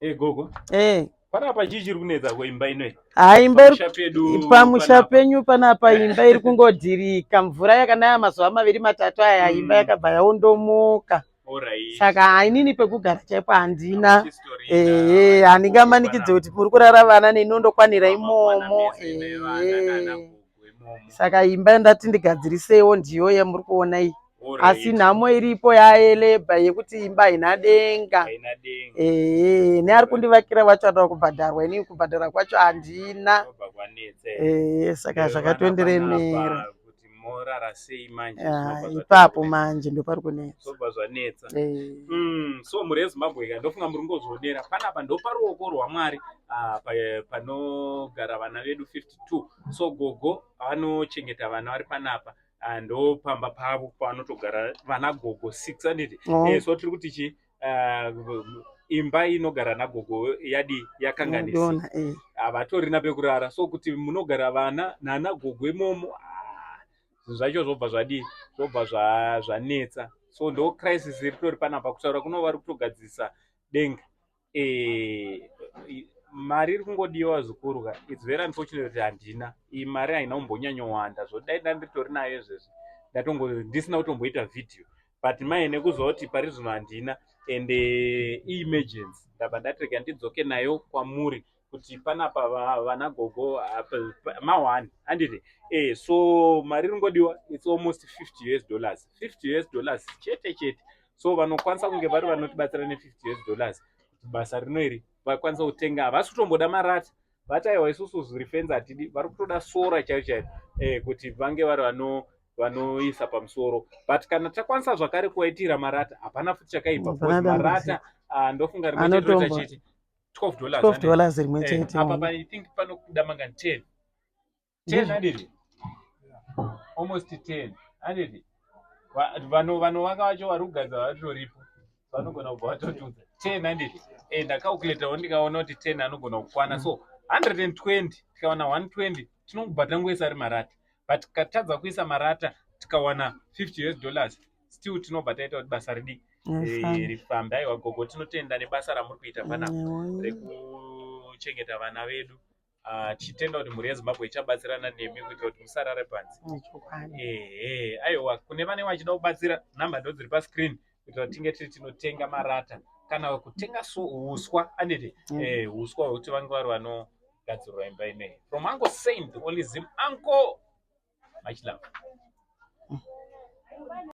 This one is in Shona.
Hey, gogo. Eh. Panapa chii chiri kunetsa kuimba ino? Ha, imba iri Pamusha pedu pamusha panapa. Penyu panapa imba iri kungodhirika. Mvura yakanaya mazuva 2 3 aya, imba yakabva yaondomoka. Saka inini pekugara chaipo handina. Hamuchistorina Ehe, vana handingamanikidzi gogo kuti muri kurara vana neinondokwanira panapa. Makwana imomo. mese nevana nana Ehe. gogo imomo. Saka imba yandati ndigadzirisewo ndiyo yamuri kuona iyi. Asi nhamo iripo yaelebha yekuti imba haina denga. Haina denga. Ehe, neari kundivakira wacho anoda kubhadharwa, inini kubhadhara kwacho handina. Zvobva kwanetsa. Ehe, saka Vana zvakatondiremera. panapa kuti morara sei manje? Ah, Zvinobva ipapo zvatonetsa. manje ndopari kunetsa. Zvobva zvanetsa. Eh. So mhuri yeZimbabwe ka, ndofunga muri ngozvionera panapa ndoparuoko rwaMwari, panogara vana vedu 52. So gogo vanochengeta vana vari panapa. Ndo pamba pavo pavanotogara vana gogo 6, anditi? Oh. So tiri kuti chi imba inogara nagogo yadi yakanganisika. Yadonha, eh. Havatorina pekurara, so kuti munogara vana nana gogo imomo, zvinhu zvacho zvobva zvadii, zvobva zvanetsa. So ndo crisis iritori panapa. Kutaura kuno vari kutogadzirisa denga. Mari iri kungodiwa zvikuru ka. It's very unfortunate kuti handina iyi mari, haina kumbonyanyowanda. Zvodai ndanditori nayo izvezvi, ndatongo ndisina kutomboita vhidhiyo, but maine kuziva kuti pari zvino handina and iemergency, ndabva ndati rega ndidzoke nayo kwamuri kuti panapa vana gogo ma1, handiti? So mari iri it's almost 50 US dollars, 50 US dollars chete chete. So vanokwanisa kunge vari vanotibatsira ne50 US dollars kuti basa rino iri vakwanisa kutenga. Havasi kutomboda marata, vati aiwa, isusu zviri fenzi hatidi, vari kutoda sora chairo chairo, kuti vange vari vanoisa pamusoro. But kana takwanisa zvakare kuvaitira marata, hapana futi chakaipa Hapana because marata dambudziko. Ndofunga rimwe chete roita Anotombo- chete 12 dollars. 12 dollars rimwe chete. Apa I think panokuda mangani? 10, 10, handiti? Almost 10, handiti? Vanovaka vacho vari kugadzira vatoripo, vanogona kubva vatotudza 10, handiti? Ndacalculatawo ndikaona kuti 10 anogona kukwana, so 120. Tikawana 120 tinongobva tangoisa ari marata, but tikatadza kuisa marata, tikawana 50 US dollars still tinobva taita kuti basa ridi rifambe. Aiwa gogo, tinotenda nebasa ramuri kuita panapa rekuchengeta vana vedu. Tichitenda kuti mhuri yeZimbabwe ichabatsirana nemi kuitira kuti musarare panze. Chokwadi. Ehe, aiwa, kune vanenge vachida kubatsira, nhamba ndo dziri pascreen kuitira kuti tinge tiri tinotenga marata kana kutenga so uswa, anditi? Uswa hwekuti vange vari vanogadzirwa imba ineyi. From Uncle Saint, the only Zim uncle, much love.